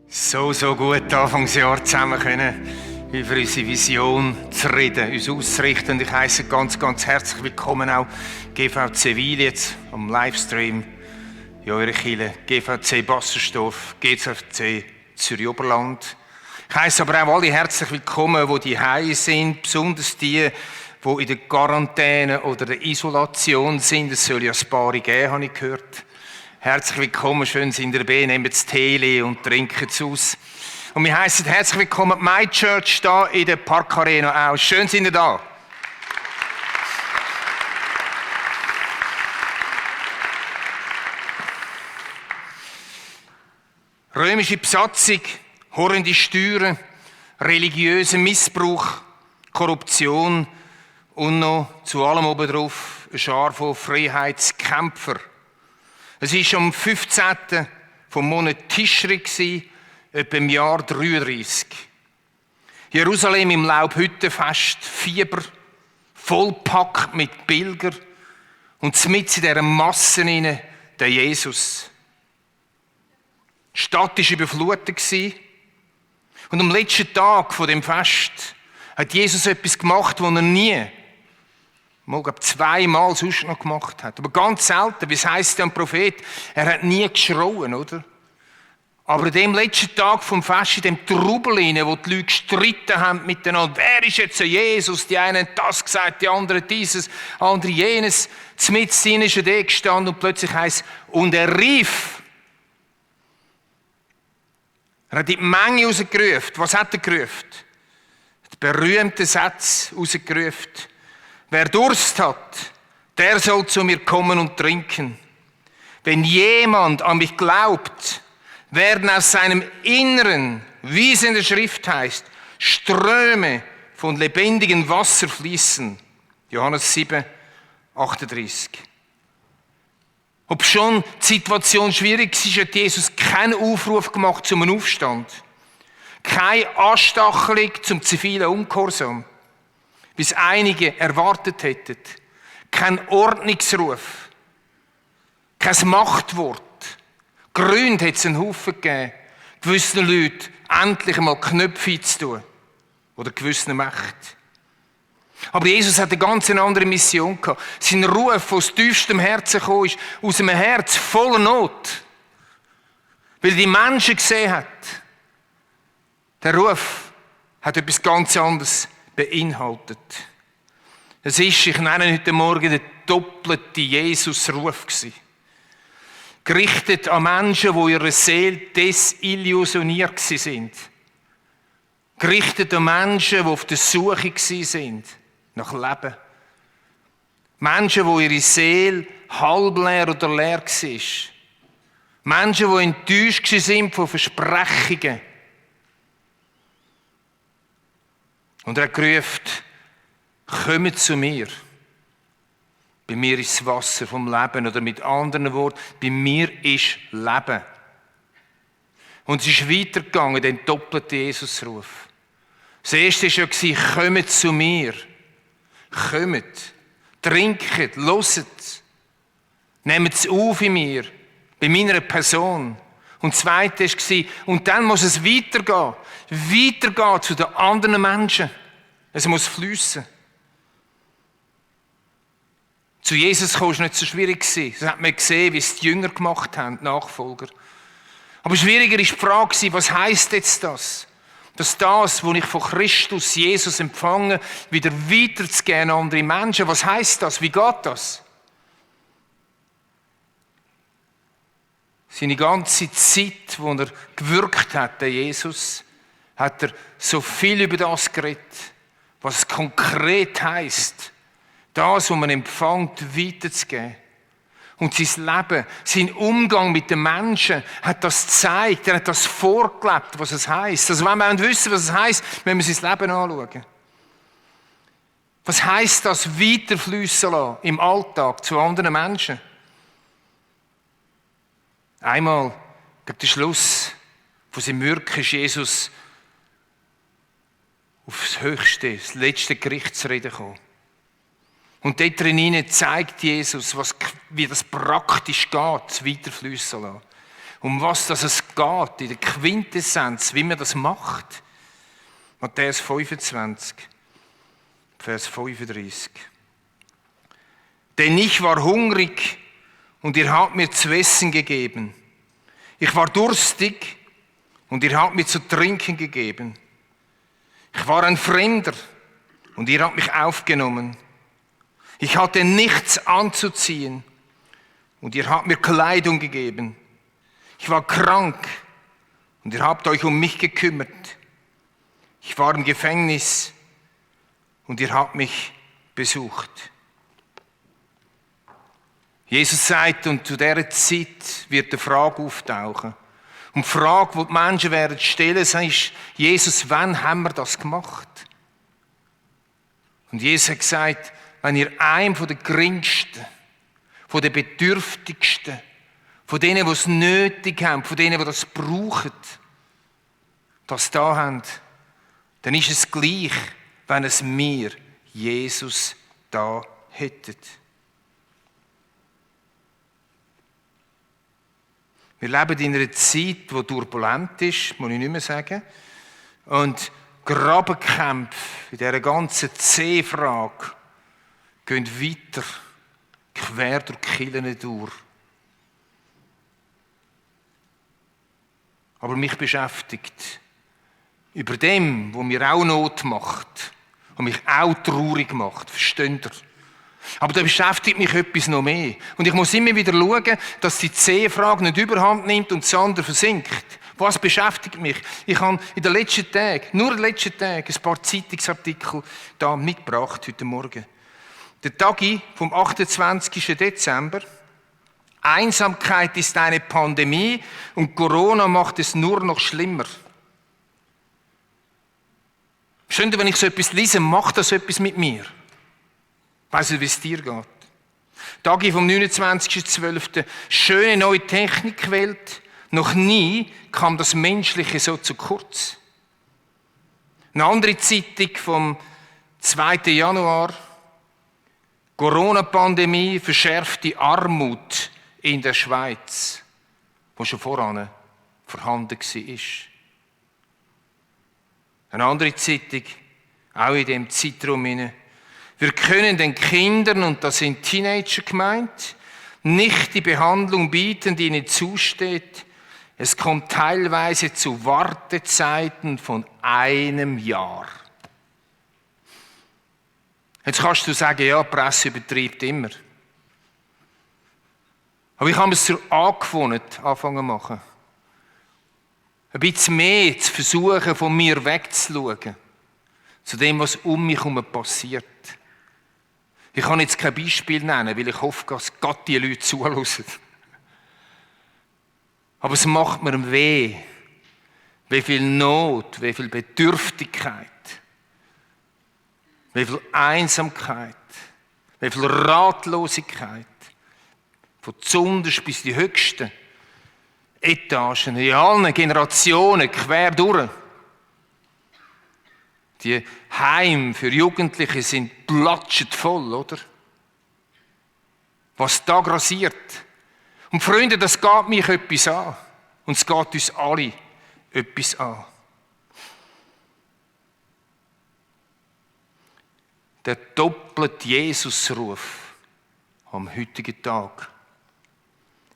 So gut Anfangsjahr zusammen können, über unsere Vision zu reden, uns auszurichten. Und ich heisse ganz herzlich willkommen auch GVC Wil jetzt am Livestream in eurer Kirche, GVC Bassersdorf, GVC Zürich Oberland. Ich heisse aber auch alle herzlich willkommen, die daheim sind, besonders die in der Quarantäne oder der Isolation sind. Es soll ja ein paar geben, habe ich gehört. Herzlich willkommen, schön sind ihr dabei, nehmt das Tee und trinkt es aus. Und wir heissen herzlich willkommen My Church hier in der Parkarena auch. Schön sind ihr da. Römische Besatzung, horrende Steuern, religiöser Missbrauch, Korruption und noch zu allem obendrauf eine Schar von Freiheitskämpfern. Es war am 15. vom Monat Tischri, etwa im Jahr 33. Jerusalem im Laubhüttenfest, Fieber, vollpackt mit Pilgern und mitten in dieser Masse hinein der Jesus. Die Stadt war überflutet. Und am letzten Tag von dem Fest hat Jesus etwas gemacht, was er nie, zweimal sonst noch gemacht hat. Aber ganz selten, wie es heisst am Prophet, er hat nie geschrauen, oder? Aber an dem letzten Tag vom Fest, in dem Trubel hinein, wo die Leute gestritten haben miteinander, wer ist jetzt Jesus? Die einen haben das gesagt, die anderen dieses, andere jenes. Mitten ist er gestanden und plötzlich heisst, und er rief. Er hat die Menge rausgerufen. Was hat er gerufen? Den berühmten Satz rausgerufen. Wer Durst hat, der soll zu mir kommen und trinken. Wenn jemand an mich glaubt, werden aus seinem Inneren, wie es in der Schrift heißt, Ströme von lebendigem Wasser fließen. Johannes 7, 38. Ob schon die Situation schwierig war, hat Jesus keinen Aufruf gemacht zum Aufstand. Keine Anstachelung zum zivilen Ungehorsam, wie es einige erwartet hätten. Kein Ordnungsruf, kein Machtwort. Gründe hat es einen Haufen gegeben, gewissen Leuten endlich einmal Knöpfe zu tun. Oder gewissen Mächten. Aber Jesus hat eine ganz andere Mission gehabt. Sein Ruf, der aus tiefstem Herzen gekommen ist, aus einem Herz voller Not. Weil er die Menschen gesehen hat. Der Ruf hat etwas ganz anderes beinhaltet. Es ist, ich nenne heute Morgen, der doppelte Jesus-Ruf gewesen. Gerichtet an Menschen, die ihre Seele desillusioniert sind. Gerichtet an Menschen, die auf der Suche sind nach Leben. Menschen, die ihre Seele halb leer oder leer war. Menschen, die enttäuscht sind von Versprechungen. Und er hat gerufen, kommt zu mir. Bei mir ist das Wasser vom Leben. Oder mit anderen Worten, bei mir ist Leben. Und es ist weitergegangen, den doppelten Jesusruf. Das erste war ja, kommt zu mir. Kommt, trinket, hört. Nehmt es auf in mir, bei meiner Person. Und das zweite war, und dann muss es weitergehen. Weitergehen zu den anderen Menschen. Es muss fliessen. Zu Jesus kommen war nicht so schwierig. Das hat man gesehen, wie es die Jünger gemacht haben, die Nachfolger. Aber schwieriger war die Frage, was heisst jetzt das? Dass das, was ich von Christus, Jesus empfange, wieder weiterzugeben an andere Menschen. Was heisst das? Wie geht das? Seine ganze Zeit, wo er gewirkt hat, der Jesus, hat er so viel über das geredet, was es konkret heisst, das, was man empfängt, weiterzugeben. Und sein Leben, sein Umgang mit den Menschen hat das gezeigt, er hat das vorgelebt, was es heisst. Also wenn wir wissen, was es heisst, müssen wir sein Leben anschauen. Was heisst das, weiterfliessen lassen im Alltag zu anderen Menschen? Einmal, der Schluss von seinem Wirken ist Jesus aufs Höchste, das letzte Gerichtsreden gekommen. Und dort drin zeigt Jesus, wie das praktisch geht, weiterfliessen lassen. um was das es geht, in der Quintessenz, wie man das macht. Matthäus 25, Vers 35. Denn ich war hungrig und ihr habt mir zu essen gegeben. Ich war durstig und ihr habt mir zu trinken gegeben. Ich war ein Fremder und ihr habt mich aufgenommen. Ich hatte nichts anzuziehen und ihr habt mir Kleidung gegeben. Ich war krank und ihr habt euch um mich gekümmert. Ich war im Gefängnis und ihr habt mich besucht. Jesus sagt, und zu dieser Zeit wird eine Frage auftauchen. Und die Frage, die die Menschen werden stellen, ist, Jesus, wann haben wir das gemacht? Und Jesus hat gesagt, wenn ihr einem von den Geringsten, von den Bedürftigsten, von denen, die es nötig haben, von denen, die das brauchen, das da haben, dann ist es gleich, wenn es mir, Jesus, da hättet. Wir leben in einer Zeit, die turbulent ist, muss ich nicht mehr sagen. Und Grabenkämpfe in dieser ganzen C-Frage gehen weiter, quer durch die Kirchen durch. Aber mich beschäftigt über dem, was mir auch Not macht und mich auch traurig macht. Versteht ihr? Aber da beschäftigt mich etwas noch mehr. Und ich muss immer wieder schauen, dass die C-Frage nicht überhand nimmt und das andere versinkt. Was beschäftigt mich? Ich habe in den letzten Tagen, nur in den letzten Tagen, ein paar Zeitungsartikel da mitgebracht heute Morgen. Der Tagi vom 28. Dezember. Einsamkeit ist eine Pandemie und Corona macht es nur noch schlimmer. Versteht ihr, wenn ich so etwas lese, macht das etwas mit mir. Ich weiss nicht, wie es dir geht. Tagi vom 29.12. Schöne neue Technikwelt. Noch nie kam das Menschliche so zu kurz. Eine andere Zeitung vom 2. Januar. Corona-Pandemie verschärft die Armut in der Schweiz, wo schon voran vorhanden war. Eine andere Zeitung, auch in dem Zeitraum hinein. Wir können den Kindern, und das sind Teenager gemeint, nicht die Behandlung bieten, die ihnen zusteht. Es kommt teilweise zu Wartezeiten von 1 Jahr. Jetzt kannst du sagen, ja, die Presse übertreibt immer. Aber ich habe es zur Angewohnheit angefangen zu machen. Ein bisschen mehr zu versuchen, von mir wegzuschauen. Zu dem, was um mich herum passiert. Ich kann jetzt kein Beispiel nennen, weil ich hoffe, dass Gott die Leute zuhören. Aber es macht mir weh, wie viel Not, wie viel Bedürftigkeit, wie viel Einsamkeit, wie viel Ratlosigkeit, von zunderst bis die höchsten Etagen, in allen Generationen, quer durch. Die Heime für Jugendliche sind platschend voll, oder? Was da grassiert. Und Freunde, das geht mich etwas an. Und es geht uns alle etwas an. Der doppelte Jesusruf am heutigen Tag,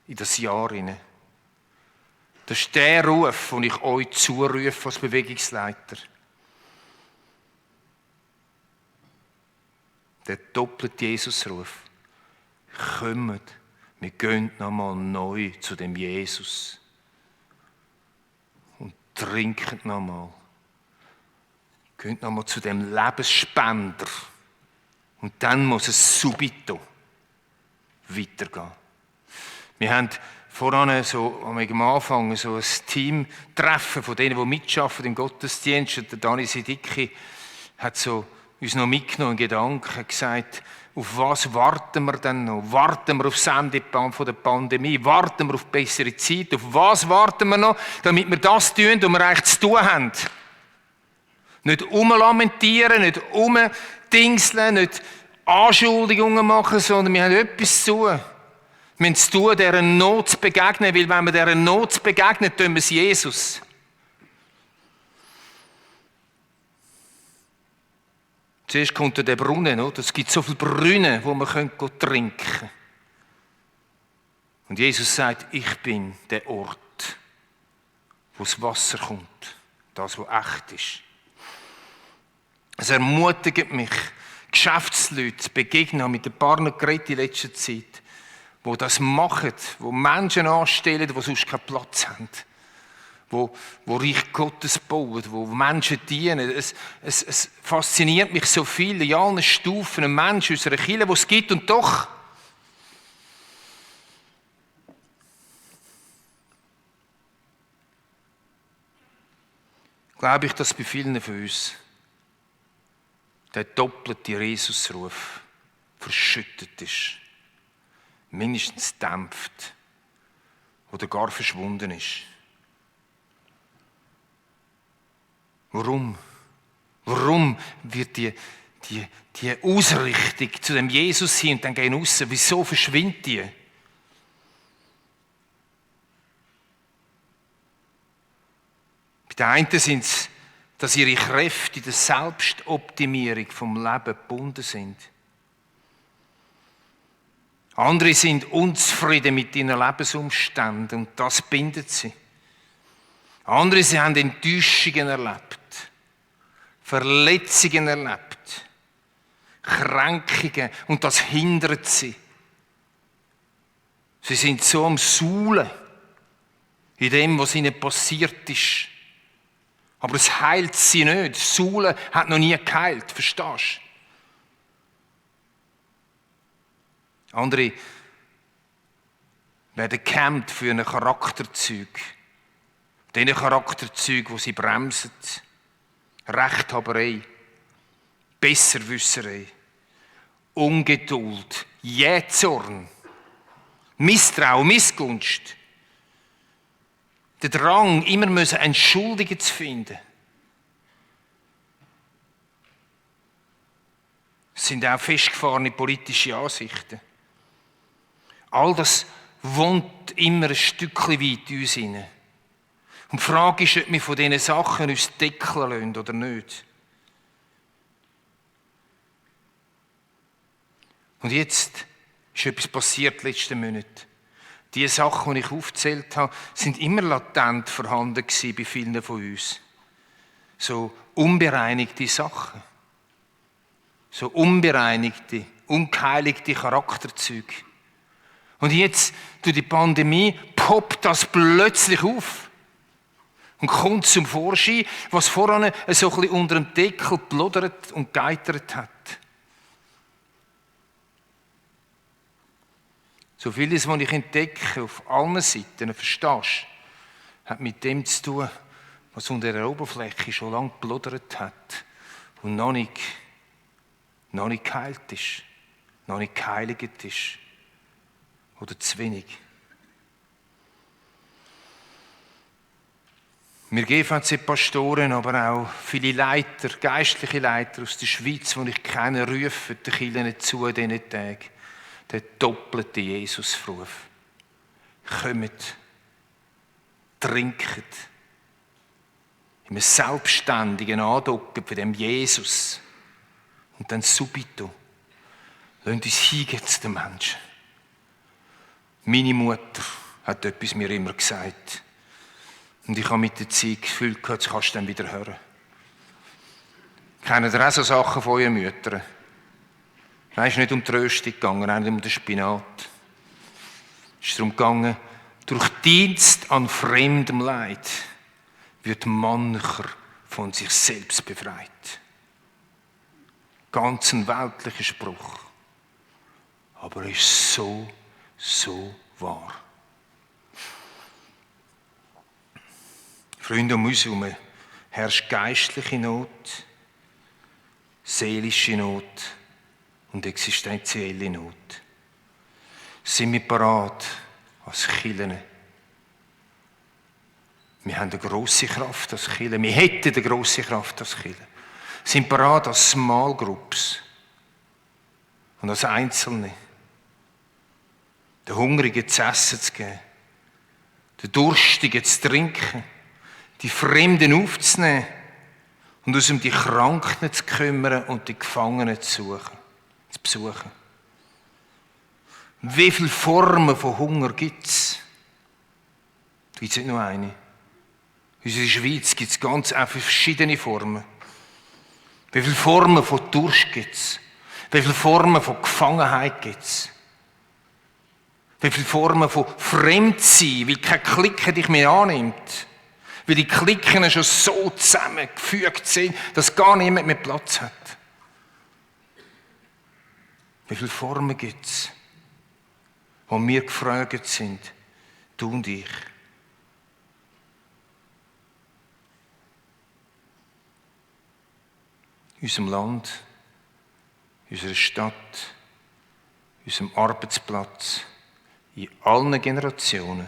in das Jahr hinein. Das ist der Ruf, den ich euch zurufe als Bewegungsleiter. Der doppelte Jesusruf. Kommt, wir gehen nochmal neu zu dem Jesus. Und trinken nochmal. Geht nochmal zu dem Lebensspender. Und dann muss es subito weitergehen. Wir haben voran so am Anfang so ein Team-Treffen von denen, die mitarbeiten im Gottesdienst. Und der Dani Sidicki hat so uns noch mitgenommen, Gedanken, hat gesagt, auf was warten wir denn noch? Warten wir auf das Ende von der Pandemie? Warten wir auf bessere Zeit? Auf was warten wir noch, damit wir das tun, was wir eigentlich zu tun haben? Nicht umlamentieren, nicht umdingseln, nicht Anschuldigungen machen, sondern wir haben etwas zu tun. Wir müssen es tun, dieser Not zu begegnen, weil wenn wir dieser Not begegnen, tun wir es Jesus. Zuerst kommt der Brunnen, oder? Es gibt so viele Brunnen, wo man trinken können. Und Jesus sagt, ich bin der Ort, wo das Wasser kommt. Das, was echt ist. Es ermutigt mich, Geschäftsleute zu begegnen, mit ein paar geredet in letzter Zeit, die das machen, die Menschen anstellen, die sonst keinen Platz haben, die Reich Gottes bauen, die Menschen dienen. Es fasziniert mich so viel, in allen Stufen, ein Mensch aus einer Kirche, die es gibt, und doch glaube ich, dass bei vielen von uns der doppelte Jesusruf verschüttet ist, mindestens dämpft oder gar verschwunden ist. Warum? Warum wird die Ausrichtung zu dem Jesus hin und dann gehen raus? Wieso verschwindet die? Bei den einen sind es, dass ihre Kräfte in der Selbstoptimierung vom Leben gebunden sind. Andere sind unzufrieden mit ihren Lebensumständen und das bindet sie. Andere, sie haben Enttäuschungen erlebt, Verletzungen erlebt, Kränkungen und das hindert sie. Sie sind so am Suhlen in dem, was ihnen passiert ist. Aber es heilt sie nicht. Das Suhlen hat noch nie geheilt, verstehst du? Andere werden gehemmt für einen Charakterzug. Diese Charakterzüge, die sie bremsen. Rechthaberei, Besserwisserei, Ungeduld, Jähzorn, Misstrauen, Missgunst. Der Drang, immer einen Schuldigen zu finden. Es sind auch festgefahrene politische Ansichten. All das wohnt immer ein Stückchen weit in uns hinein. Und die Frage ist, ob wir von diesen Sachen uns deckeln lassen oder nicht. Und jetzt ist etwas passiert letzten Monat. Die Sachen, die ich aufgezählt habe, sind immer latent vorhanden gewesen bei vielen von uns. So unbereinigte Sachen. So unbereinigte, ungeheiligte Charakterzüge. Und jetzt, durch die Pandemie, poppt das plötzlich auf. Und kommt zum Vorschein, was vorhin so ein bisschen unter dem Deckel plodert und geitert hat. So vieles, was ich entdecke, auf allen Seiten, verstehst du, hat mit dem zu tun, was unter der Oberfläche schon lange geplodert hat und noch nicht geheilt ist, noch nicht geheiligt ist oder zu wenig. Wir GVC-Pastoren, aber auch viele Leiter, geistliche Leiter aus der Schweiz, die ich kenne, rufen den Kirchen zu in diesen Tagen. Der doppelte Jesusruf. Kommt, trinket, in einem selbstständigen Andocken von dem Jesus. Und dann subito, lasst uns hingehen zu den Menschen. Meine Mutter hat etwas mir immer gesagt. Und ich habe mit der Zeit das Gefühl gehabt, das kannst du dann wieder hören. Kennt ihr auch so Sachen von euren Müttern? Nein, es ist nicht um die Röstung gegangen, auch nicht um den Spinat. Es ist darum gegangen, durch Dienst an fremdem Leid wird mancher von sich selbst befreit. Ganz ein weltlicher Spruch. Aber er ist so wahr. Freunde, um uns herum herrscht geistliche Not, seelische Not und existenzielle Not. Sind wir bereit als Kirchen? Wir haben eine grosse Kraft als Kirchen. Wir hätten eine grosse Kraft als Kirchen. Sind bereit als Small Groups und als Einzelne. den Hungrigen zu essen zu geben, den Durstigen zu trinken, die Fremden aufzunehmen und uns um die Kranken zu kümmern und die Gefangenen zu besuchen. Wie viele Formen von Hunger gibt es? Da gibt es nicht nur eine. In unserer Schweiz gibt es ganz verschiedene Formen. Wie viele Formen von Durst gibt es? Wie viele Formen von Gefangenheit gibt es? Wie viele Formen von Fremdsein, weil kein Klicken dich mehr annimmt. Weil die Klicken schon so zusammengefügt sind, dass gar niemand mehr Platz hat. Wie viele Formen gibt es, wo wir gefragt sind, du und ich. In unserem Land, in unserer Stadt, in unserem Arbeitsplatz, in allen Generationen,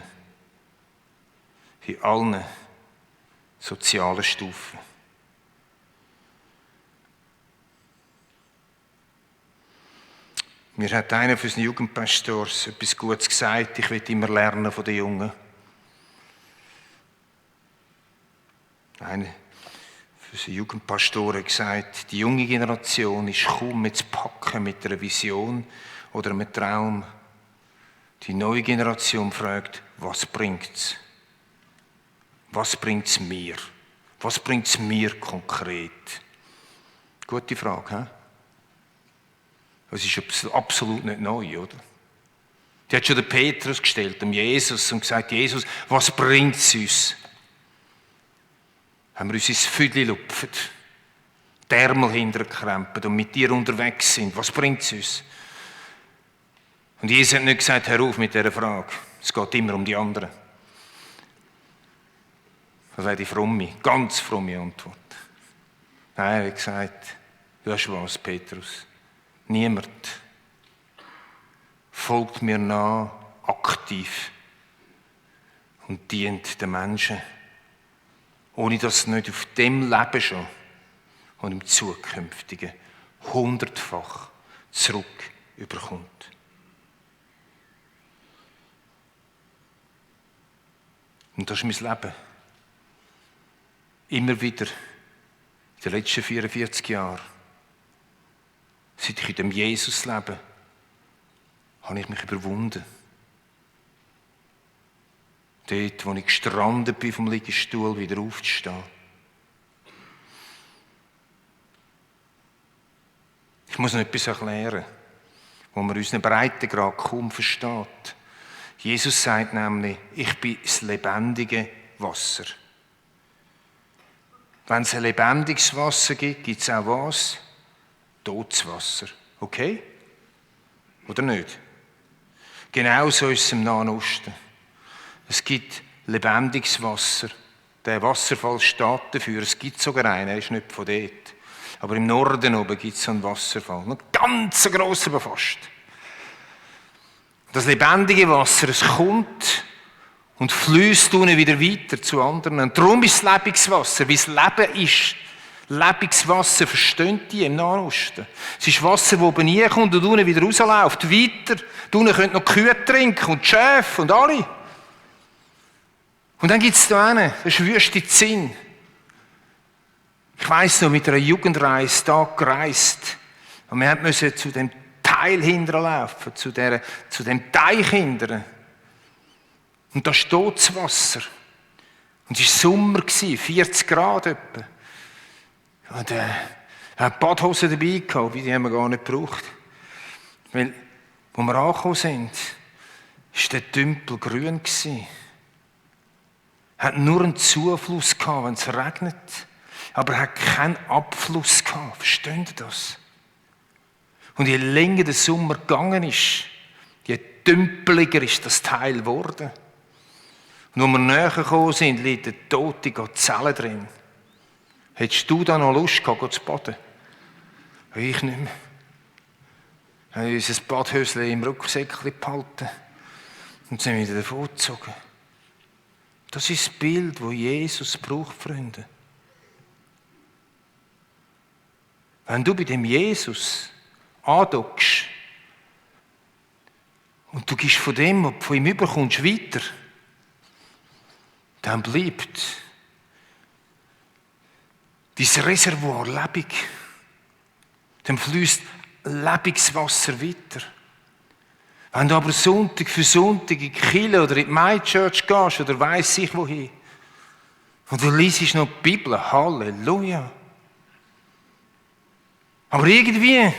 in allen sozialen Stufen. Mir hat einer von unseren Jugendpastors etwas Gutes gesagt, ich will immer lernen von den Jungen. Einer von unseren Jugendpastoren hat gesagt, die junge Generation ist kaum mehr zu packen mit einer Vision oder einem Traum. Die neue Generation fragt, was bringt's? Was bringt's mir? Was bringt's mir konkret? Gute Frage, hä? Das ist absolut nicht neu, oder? Die hat schon der Petrus gestellt, um Jesus, und gesagt, Jesus, was bringt's uns? Haben wir uns ins Füdli lupfen, die Ärmel hinterkrempelt und mit dir unterwegs sind, was bringt's uns? Und Jesus hat nicht gesagt, hör auf mit dieser Frage. Es geht immer um die anderen. Das wäre die fromme, ganz fromme Antwort. Nein, er hat gesagt, du hast was, Petrus. Niemand folgt mir nach, aktiv und dient den Menschen, ohne dass es nicht auf dem Leben schon und im zukünftigen 100-fach zurück überkommt. Und das ist mein Leben. Immer wieder, in den letzten 44 Jahren, seit ich in dem Jesus lebe, habe ich mich überwunden. Dort, wo ich gestrandet bin vom Liegestuhl, wieder aufzustehen. Ich muss noch etwas erklären, wo man unseren Breitengrad kaum versteht. Jesus sagt nämlich, ich bin das lebendige Wasser. Wenn es ein lebendiges Wasser gibt, gibt es auch was? Totes Wasser. Okay? Oder nicht? Genau so ist es im Nahen Osten. Es gibt lebendiges Wasser. Der Wasserfall steht dafür. Es gibt sogar einen, er ist nicht von dort. Aber im Norden oben gibt es so einen Wasserfall. Ein ganz grosser, aber fast. Das lebendige Wasser, es kommt und fließt unten wieder weiter zu anderen. Und darum ist es lebendiges Wasser, wie es Leben ist. Lebendiges Wasser, verstehen die im Nahen Osten. Es ist Wasser, das oben reinkommt und unten wieder rausläuft. Weiter. Da unten können noch die Kühe trinken und die Schäfe und alle. Und dann gibt es da einen, das ist Wüste Zinn. Ich weiss noch, mit einer Jugendreise da gereist. Und wir mussten zu dem Teil hinterlaufen, zu dem Teich hinter. Und da steht das Wasser. Und es war Sommer, 40 Grad etwa. Und hatte Badhosen dabei gehabt, die haben wir gar nicht gebraucht. Weil, wo wir angekommen sind, war der Tümpel grün. Hat nur einen Zufluss gehabt, wenn es regnet. Aber er hat keinen Abfluss gehabt. Versteht ihr das? Und je länger der Sommer gegangen ist, je dümpeliger ist das Teil geworden. Und als wir näher gekommen sind, liegt eine tote Gazelle drin. Hättest du da noch Lust gehabt, zu baden? Ich nicht mehr. Wir haben unser Badhöschen im Rucksäckchen behalten und sind wieder davongezogen. Das ist das Bild, das Jesus braucht, Freunde. Wenn du bei dem Jesus andockst und du gibst von dem, was du von ihm überkommst, weiter, dann bleibt dein Reservoir lebendig. Dann fließt lebendiges Wasser weiter. Wenn du aber Sonntag für Sonntag in die Kirche oder in die My Church gehst oder weiss ich wohin, und du liest noch die Bibel, Halleluja. Aber irgendwie,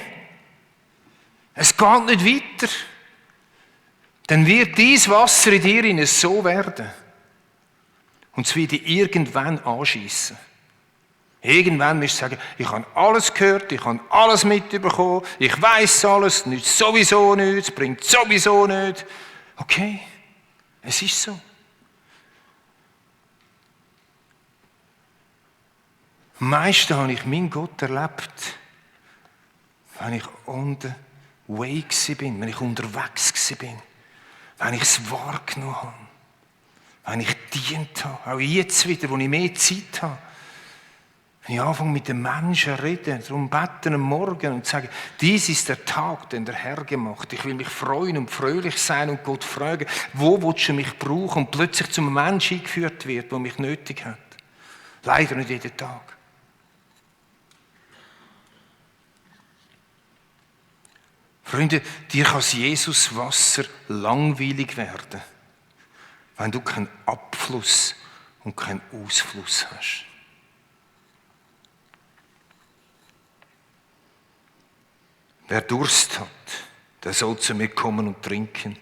es geht nicht weiter. Dann wird dieses Wasser in dir so werden. Und es wird dich irgendwann anschiessen. Irgendwann wirst du sagen, ich habe alles gehört, ich habe alles mitbekommen, ich weiss alles, nichts sowieso nichts, es bringt sowieso nichts. Okay, es ist so. Am meisten habe ich meinen Gott erlebt, wenn ich on the way war, wenn ich unterwegs war, wenn ich es wahrgenommen habe, wenn ich gedient habe, auch jetzt wieder, wo ich mehr Zeit habe. Wenn ich anfange mit den Menschen zu reden, darum beten am Morgen und sagen, dies ist der Tag, den der Herr gemacht. Ich will mich freuen und fröhlich sein und Gott fragen, wo willst du mich brauchen? Und plötzlich zum Menschen eingeführt wird, der mich nötig hat. Leider nicht jeden Tag. Freunde, dir kann das Jesus-Wasser langweilig werden, wenn du keinen Abfluss und keinen Ausfluss hast. Wer Durst hat, der soll zu mir kommen und trinken.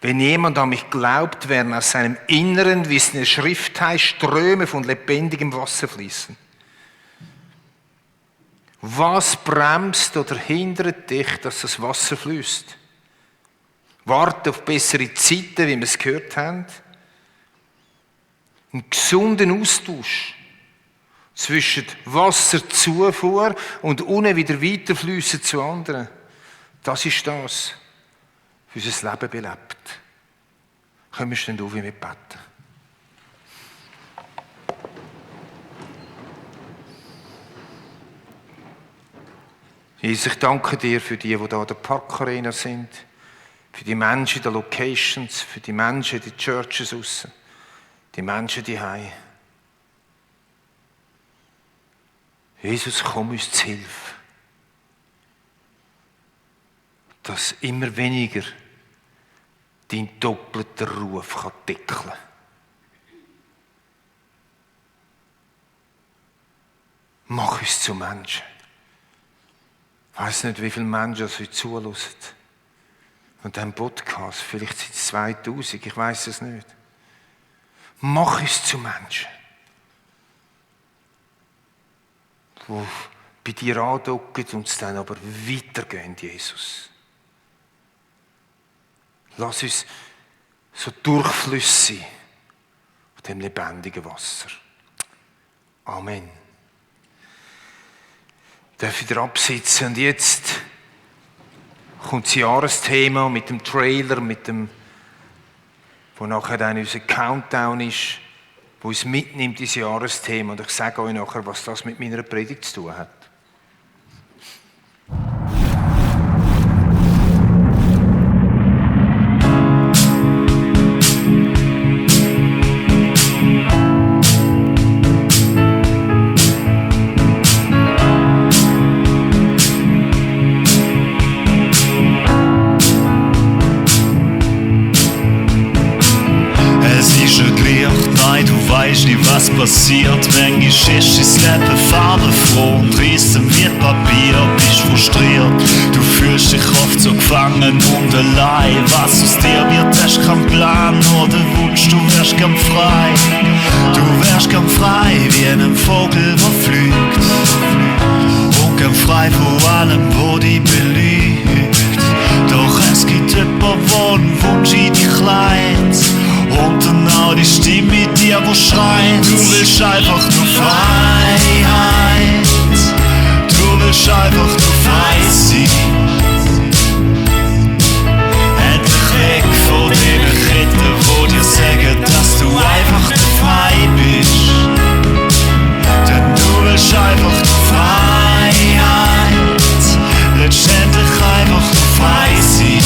Wenn jemand an mich glaubt, werden aus seinem Inneren, wie es in der Schrift heißt, Ströme von lebendigem Wasser fließen. Was bremst oder hindert dich, dass das Wasser fließt? Warte auf bessere Zeiten, wie wir es gehört haben. Einen gesunden Austausch zwischen Wasserzufuhr und unten wieder weiterfließen zu anderen. Das ist das, was unser Leben belebt. Können wir stehen auf, wie wir beten. Jesus, ich danke dir für die hier an der Parkarena sind, für die Menschen in den Locations, für die Menschen in den Churches draussen, die Menschen die Hause. Jesus, komm uns zu Hilfe, dass immer weniger dein doppelter Ruf kann deckeln. Mach uns zu Menschen. Ich weiss nicht, wie viele Menschen heute zuhören. Und diesem Podcast, vielleicht sind es 2000, ich weiss es nicht. Mach uns zu Menschen, die bei dir andocken und es dann aber weitergehen, Jesus. Lass uns so Durchflüsse sein von dem lebendigen Wasser. Amen. Ich darf wieder absitzen und jetzt kommt das Jahresthema mit dem Trailer, wo nachher dann unser Countdown ist, wo uns mitnimmt, dieses Jahresthema. Und ich sage euch nachher, was das mit meiner Predigt zu tun hat. Was passiert, wenn Geschichte ist Leben farbenfroh und riesen wie Papier, bist frustriert, du fühlst dich oft so gefangen und allein, was aus dir wird, hast keinen Plan oder Wunsch, du wärst gern frei, wie ein Vogel, der fliegt und gern frei von allem, wo dich belügt, doch es gibt jemanden, der einen Wunsch in dich leitet. Und dann auch die Stimme in dir, wo schreit. Du willst einfach nur Freiheit. Du willst einfach nur frei sein. Endlich weg von den Ketten, wo dir sagen, dass du einfach nur frei bist. Denn du willst einfach nur Freiheit. Letztendlich einfach nur frei sein.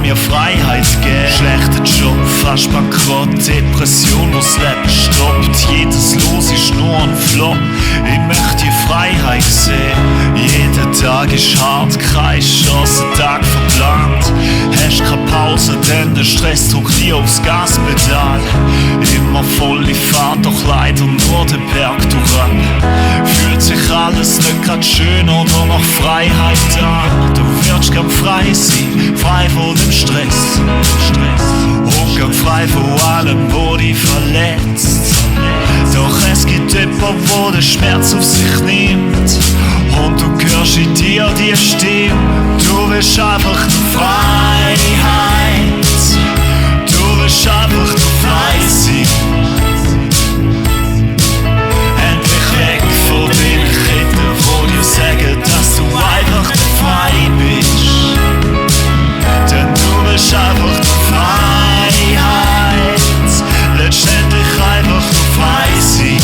mir Freiheit geben. Schlechter Job, fast bankrott, Depression, wo's Leben stoppt. Jedes Los ist nur ein Flop, ich möchte die Freiheit sehen. Jeder Tag ist hart, kein Chancentag verplant. Hast keine Pause, denn der Stress drückt dir aufs Gaspedal. Immer volle Fahrt, doch leider nur den Berg durchran. Fühlt sich alles nicht grad schön oder nach Freiheit an. Du wirst gern frei sein, frei von dem Stress. Und gern frei von allem, wo dich verletzt. Doch es gibt jemanden, wo den Schmerz auf sich nimmt. Und du hörst in dir die Stimme. Du willst einfach nur Freiheit. Du willst einfach nur frei sein. Endlich weg von den Ketten, wo dir sagen, dass du einfach nur frei bist. Denn du willst einfach nur Freiheit. Letztendlich einfach nur frei sein.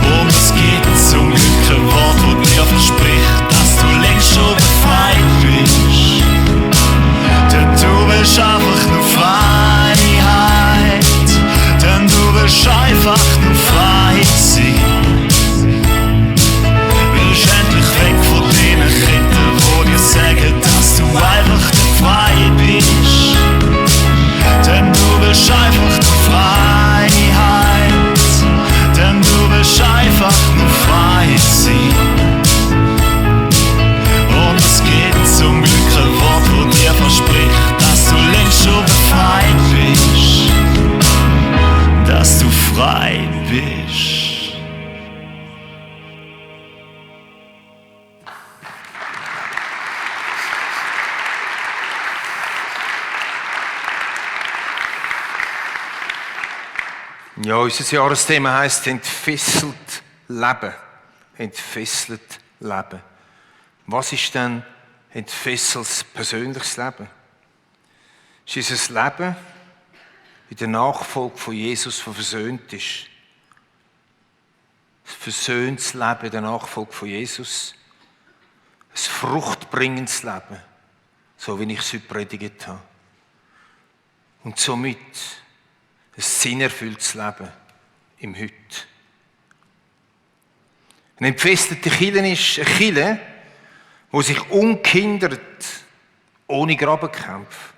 Und es gibt zum Glück ein Wort, wo dir verspricht, dass du längst schon befreit bist. Denn du willst einfach nur Freiheit. Denn du willst einfach nur frei sein. Willst endlich weg von den Ketten, wo dir sagen, dass du einfach nur frei bist. Denn du willst einfach nur Freiheit. Denn du willst einfach nur frei sein. Und es gibt zum Glück ein Wort, wo dir verspricht, dass du längst schon befreit bist. Dass du frei bist. Ja, unser Jahresthema heisst «Entfesselt Leben». Entfesselt Leben. Was ist denn entfesseltes persönliches Leben? Es ist ein Leben in der Nachfolge von Jesus, das versöhnt ist. Ein versöhntes Leben in der Nachfolge von Jesus. Ein fruchtbringendes Leben, so wie ich es heute predigt habe. Und somit ein sinnerfülltes Leben im Heute. Eine entfesselte Kirche ist eine Kirche, die sich ungehindert, ohne Grabenkämpfe,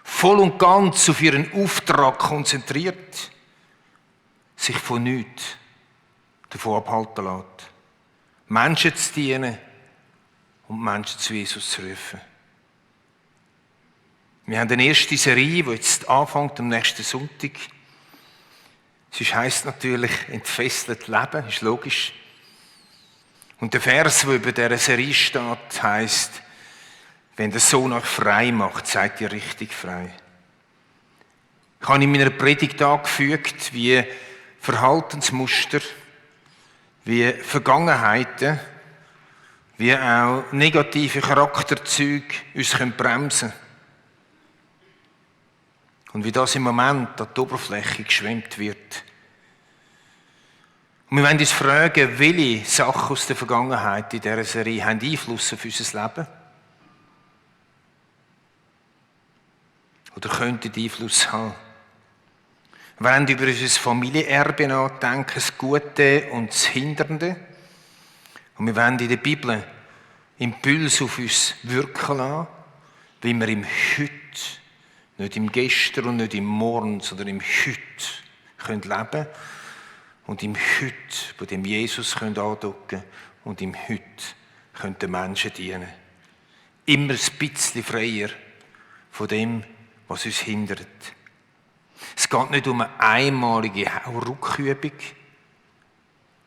voll und ganz auf ihren Auftrag konzentriert, sich von nichts davon abhalten lässt, Menschen zu dienen und Menschen zu Jesus zu rufen. Wir haben eine erste Serie, die jetzt anfängt am nächsten Sonntag. Es heisst natürlich «Entfesselt Leben», ist logisch. Und der Vers, der über dieser Serie steht, heisst, wenn der Sohn euch frei macht, seid ihr richtig frei. Ich habe in meiner Predigt angefügt, wie Verhaltensmuster, wie Vergangenheiten, wie auch negative Charakterzüge uns bremsen können. Und wie das im Moment an die Oberfläche geschwemmt wird. Und wir wollen uns fragen, welche Sachen aus der Vergangenheit in dieser Serie haben Einfluss auf unser Leben? Oder könnten Einfluss haben? Wir wollen über unser Familienerbe nachdenken, das Gute und das Hindernde. Und wir wollen in der Bibel Impulse auf uns wirken lassen, wie wir im Heute, nicht im Gestern und nicht im Morgen, sondern im Heute können leben und im Heute bei dem Jesus können andocken und im Heute können den Menschen dienen. Immer ein bisschen freier von dem, was uns hindert. Es geht nicht um eine einmalige Rückübung,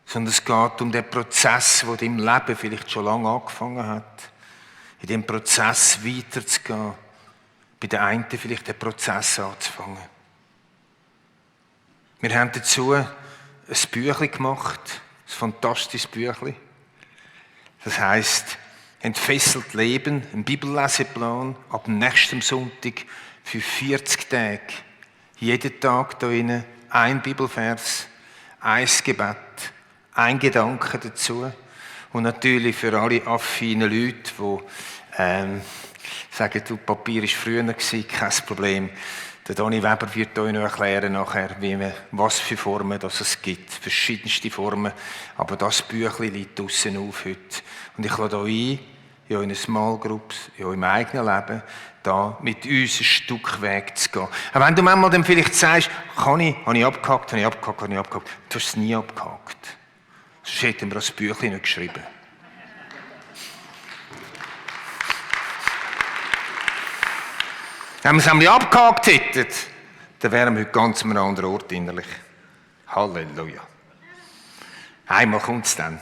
sondern es geht um den Prozess, der im Leben vielleicht schon lange angefangen hat, in dem Prozess weiterzugehen, bei den einen vielleicht den Prozess anzufangen. Wir haben dazu ein Büchlein gemacht, ein fantastisches Büchlein. Das heisst, «Entfesselt Leben», ein Bibelleseplan ab nächstem Sonntag für 40 Tage. Jeden Tag da drinnen ein Bibelvers, ein Gebet, ein Gedanke dazu. Und natürlich für alle affinen Leute, die Sagen, du, Papier war früher, kein Problem. Der Donny Weber wird euch noch erklären nachher, was für Formen das es gibt. Verschiedenste Formen. Aber das Büchlein liegt draussen auf heute. Und ich lade euch ein, in euren Small Groups, in eurem eigenen Leben, da mit uns ein Stück Weg zu gehen. Auch wenn du manchmal dann vielleicht sagst, habe ich abgehakt. Du hast es nie abgehakt. Sonst hätten wir das Büchlein nicht geschrieben. Wenn wir es einmal abgehakt hätten, dann wären wir heute ganz an einem anderen Ort innerlich. Halleluja. Einmal kommt es dann.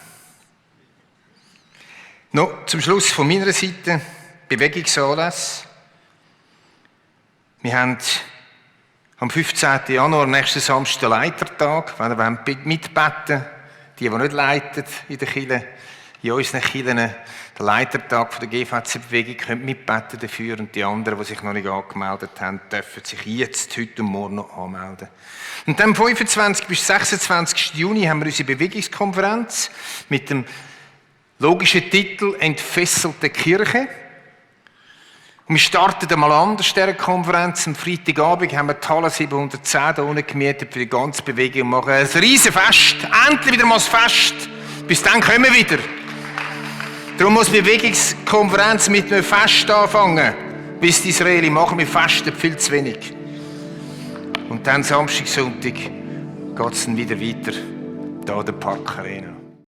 Noch zum Schluss von meiner Seite, Bewegungsanlass. Wir haben am 15. Januar, nächsten Samstag, den Leitertag. Wenn ihr mitbeten, die nicht leiten in der Kirche, in unseren Kirchen, den Leitertag der GVC-Bewegung, könnt mitbeten dafür. Und die anderen, die sich noch nicht angemeldet haben, dürfen sich jetzt, heute und morgen noch anmelden. Und dann am 25. bis 26. Juni haben wir unsere Bewegungskonferenz mit dem logischen Titel «Entfesselte Kirche». Und wir starten einmal anders, dieser Konferenz. Am Freitagabend haben wir die Halle 710 hier unten gemietet für die ganze Bewegung und machen ein riesen Fest. Endlich wieder mal ein Fest. Bis dann kommen wir wieder. Darum muss die Bewegungskonferenz mit einem Fest anfangen. Bis die Israeli machen wir Fasten viel zu wenig. Und dann Samstag, Sonntag geht es dann wieder weiter, hier in der Parkarena.